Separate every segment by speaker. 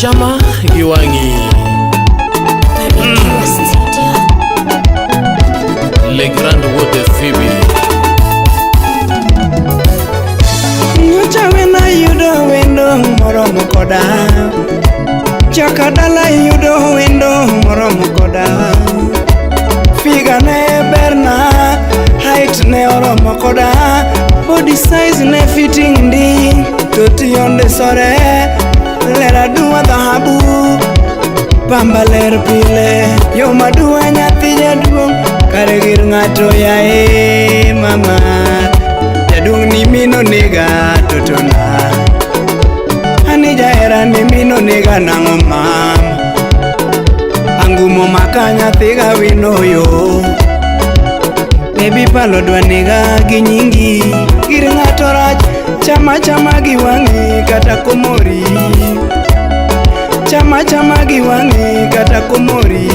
Speaker 1: Chama gi wang'i. Le Grand Wuod Phoebe.
Speaker 2: Nyocha wena yudo wendo moromo koda. Chaka dala yudo wendo moromo koda. Figure ne berna, height ne oromo koda. Body size ne fitting ndi, to tionde sore. Ler aduwa dhahabu, pamba ler pile. Yo maduwa nyathi jaduong', kare gir ng'ato yae mama. Jaduong' ni mino nega totona. Ani jahera ni mino nega nang'o mama. Angumo maka nyathi ga wino yo. Baby palo dwa nega gi nyingi. Gir ng'ato rach, chama chama gi wang'i kata komori. Chama chama gi wang'i kata komori.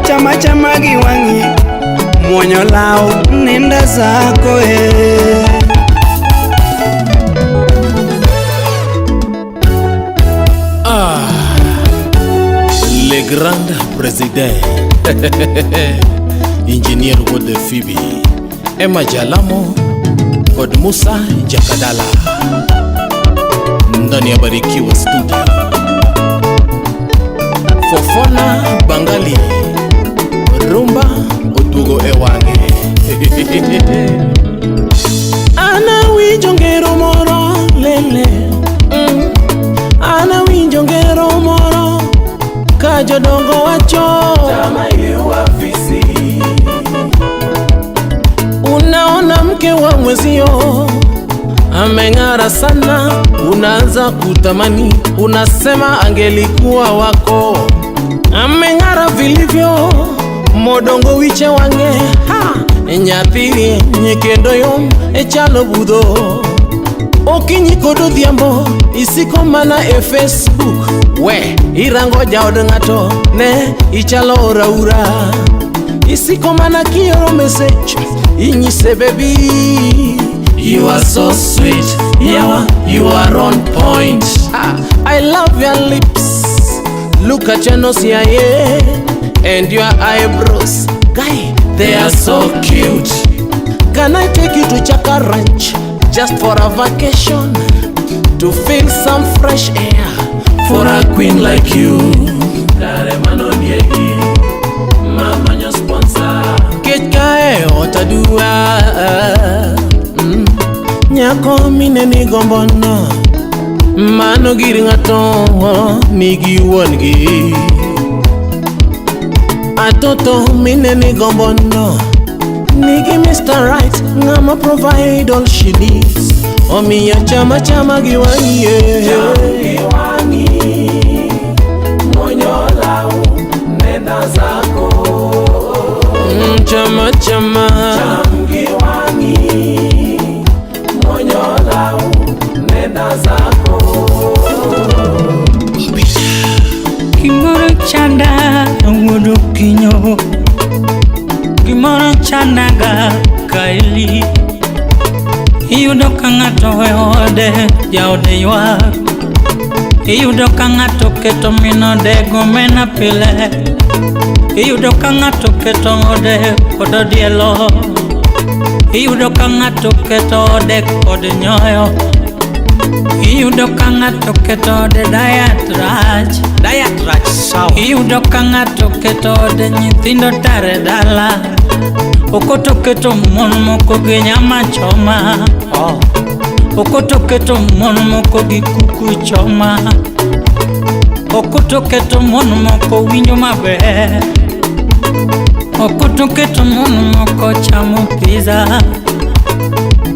Speaker 2: Chama chama gi wang'i. Muonyo law nenda zako e.
Speaker 1: Ah, le grand président. Engineer Wuod Phoebe. Emma Jalamo kod Musa Jakadala. Ndani ya Barikiwa Studio. Fofona Bangali. Rumba oduogo e wang'e. An awinjo ngero moro lele. An awinjo ngero moro ka jodongo wacho. Unaona mke wa mwezio ameng'ara sana, unaanza kutamani, unasema angelikuwa wako. Ameng'ara vilivyo, modongo wiche wang'e ha nyathi nyikendo yom e chalo budho. Okinyi kod odhiambo isiko mana e Facebook, we irango jaod ng'ato ne ichalo raura. Isiko mana kioro message inyise baby you are so sweet, yawa you are on point. Ah, I love your lips, look at your nose, yeah, yeah, and your eyebrows, guy, they are so cute. Can I take you to Chaka Ranch just for a vacation to feel some fresh air for a queen like you? Kare mano diegi, mama nyo sponsor. Kech kae ot aduwa. Nyako mine ni gombo no, mano gir ng'ato nigi wuon gi. Atoto mine ni gombo no, nigi Mr. Right, ng'ama provide all she needs. Omiyo chama chama gi wang'i. Cham gi wang'i, muonyo law, nenda zako. Chama chama. Cham gi wang'i, muonyo law, nenda zako.
Speaker 3: Gimoro chanda wuod Okinyo, gimoro chandaga kaeli. Iyudo ka ng'ato e ode, jaode ywak. Iyudo ka ng'ato keto min ode gomena pile. Iyudo ka ng'ato keto ode kod odielo. Iyudo ka ng'ato keto ode kod nyoyo. Iyudo ka ng'ato keto ode diet rach.
Speaker 4: Diet rach sawa.
Speaker 3: Iyudo ka ng'ato keto ode nyithindo tare dala. Okoto keto mon moko gi nyama choma.
Speaker 4: Oh.
Speaker 3: Okoto keto mon moko gi kuku choma. Okoto keto mon moko winjo maber. Okoto keto mon moko chamo pizza.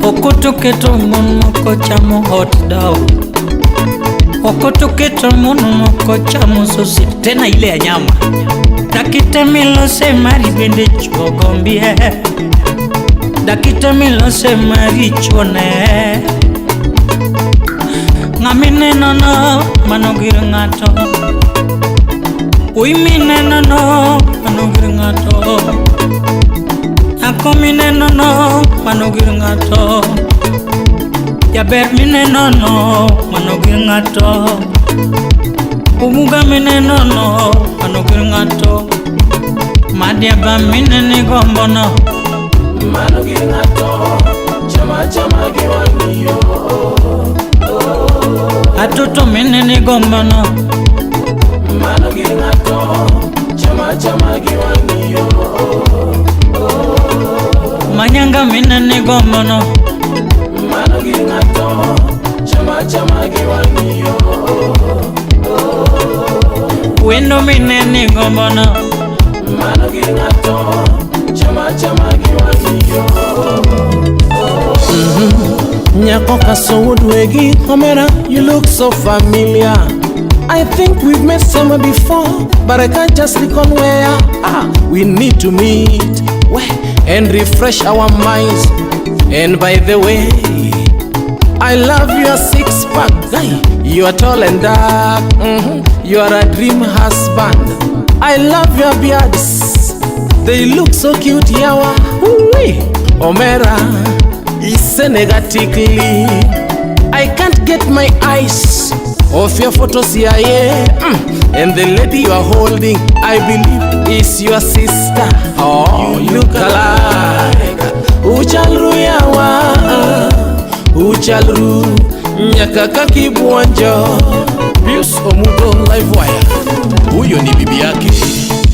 Speaker 3: Okoto keto mon moko chamo hot dog. Okoto keto mon moko chamo sausage
Speaker 4: Tena ile ya nyama.
Speaker 3: Dakite milose mari bende chuo gombie. Dakite milose mari chuo ne. Ng'ami neno no mano gir ng'ato. Wuoyi mineno no mano gir ng'ato. Nyako mineno no mano gir ng'ato. Jaber mineno no mano gir ng'ato. Omuga minenono mano gir ng'ato. Madiaba minene gombono
Speaker 1: Mano gir ng'ato, chama chama gi wang'iyo.
Speaker 3: Atoto minene gombono
Speaker 1: Mano gir ng'ato, chama chama gi wang'iyo.
Speaker 3: Manyanga minene gombono
Speaker 1: Mano gir ng'ato, chama chama gi wang'iyo.
Speaker 3: Wendo minene gombono
Speaker 1: Mano gir ng'ato, chama chama gi wang'iyo. Nyako kaso wegi, Omera, you look so familiar. I think we've met somewhere before, but I can't just recall where. Ah, we need to meet where and refresh our minds. And by the way, I love your six pack. Guy, you are tall and dark. You are a dream husband. I love your beards. They look so cute, yawa. Ooh-wee. Omera, isenegatically. I can't get my eyes off your photos, yeah, yeah. And the lady you are holding, I believe, is your sister. Oh, you look alike. Uchalru yawa, uchalru nyaka kakibuonjo. Pius Omugo Livewire, huyo ni bibi yake.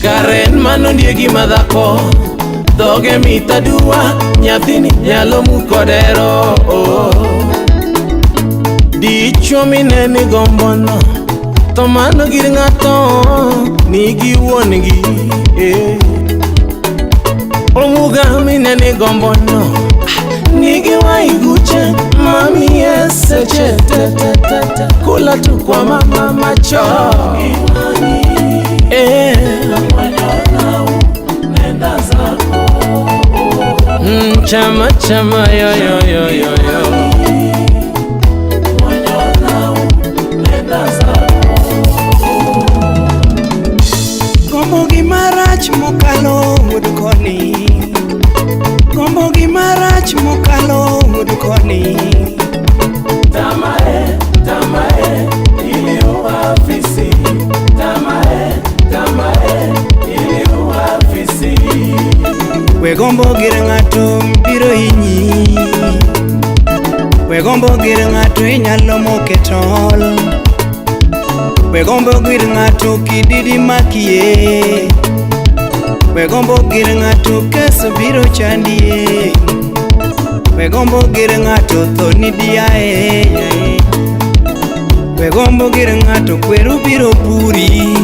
Speaker 1: Karen mano ndiegi madhako, dhoge mit aduwa, nyathini nyalo mukodero. Oh. Dichuo minene gombono, to mano gir ng'ato nigi wuon gi. Eh. Omuga minene gombono, nigi waiguche mamiye seche te te te te. Kula tu kwa mama macho. Eh. Chama chama yo yo yo yo yo.
Speaker 2: Gombo gi marach mokalo wuod koni. Gombo gi marach mokalo wuod koni.
Speaker 1: Tamae, tamae, iliua fisi. Tamae, tamae, iliua fisi.
Speaker 2: We gombo gir ng'ato biro hinyi. We gombo gir ng'ato inyalo moke tol. We gombo gir ng'ato kididi makie. We gombo gir ng'ato kes biro chandie. We gombo gir ng'ato tho ni diae. We gombo gir ng'ato kweru biro puri.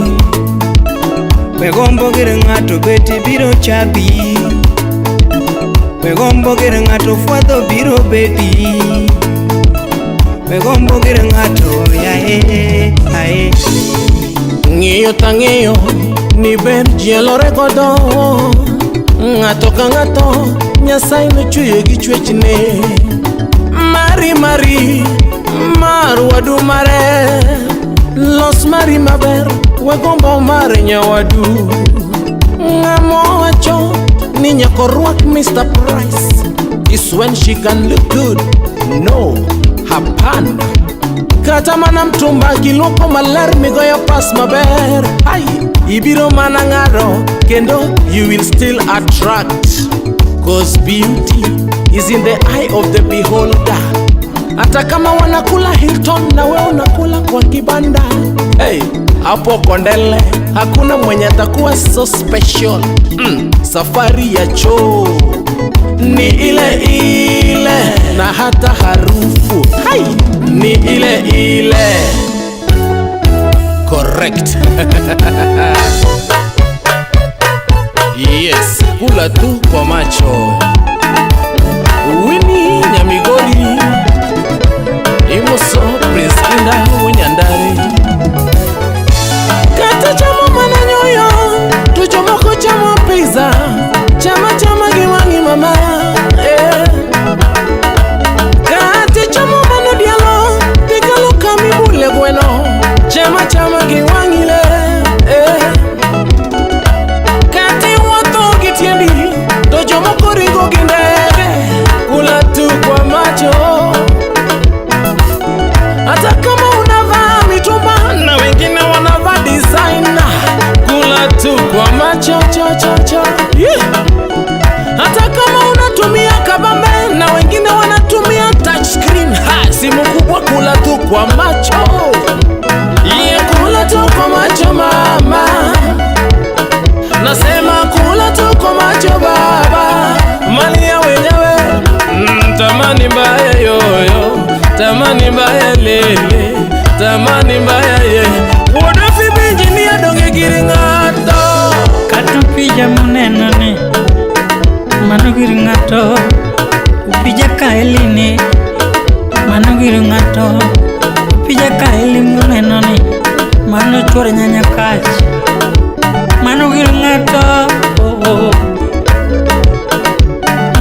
Speaker 2: We gombo gir ng'ato beti biro chabi. We gombo gir ng'ato fwadho biro beti. We gombo gir ng'ato yae ae.
Speaker 1: Ng'iyo tang'iyo ni ber ji elore godo. Ng'ato ka ng'ato Nyasaye nochweyo gi chwechne. Mari mari mar wadu mare. Los mari maber we gombo mar nyawadu. Ng'ama owacho ni nyaka orwak Mr. Price is when she can look good. No, hapana. Kata mana mtumba kiluoko maler migoyo pas maber. Ai, ibiro mana ng'ado kendo you will still attract. Cause beauty is in the eye of the beholder. Hata kama wanakula Hilton na wewe unakula kwa kibanda. Hey, hapo Kondele hakuna mwenye atakuwa so special. Safari ya choo ni ile ile na hata harufu hai ni ile ile. Correct. Yes, kula tu kwa macho. Winnie Nyamigori, Imoso Prince Inda Wenyandari. Kata chamo mana nyoyo, to jomoko chamo pizza. Chama chama gi wang'i mama. Eh. Kata chamo mano dialo, tikalo kamibule gweno. Chama chama gi wang'i le. Eh. Kata iwuotho gi tiendi, to jomoko ringo gi kwa macho. Iye kula tu kwa macho mama, nasema kula tu kwa macho baba, mali ya wenyewe tamani mbaya yoyo, tamani mbaya lele, tamani mbaya ye. Wuodofi binjinia donge gir ng'ato.
Speaker 3: Kata opija muneno ni mano gir ng'ato. Opija kaeli ni mano gir ng'ato. Opija kaeli muneno ni mano chuor nyanya kach. Mano gir ng'ato. Oh, oh.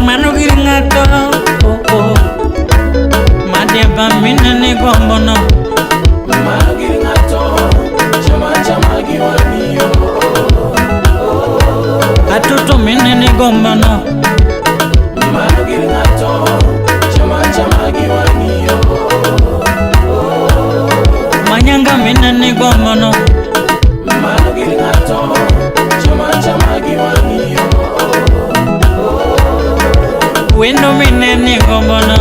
Speaker 3: Mano gir ng'ato. Oh, oh. Madiaba minene gombo no.
Speaker 1: Mano gir ng'ato, chama chama gi wang'iyo.
Speaker 3: Atoto minene gombo no.
Speaker 1: Mano gir ng'ato, chama chama gi wang'iyo.
Speaker 3: Manyanga minene gombo no.
Speaker 1: Mano gir ng'ato, chama chama gi wang'iyo.
Speaker 3: Wendo minene gombo no.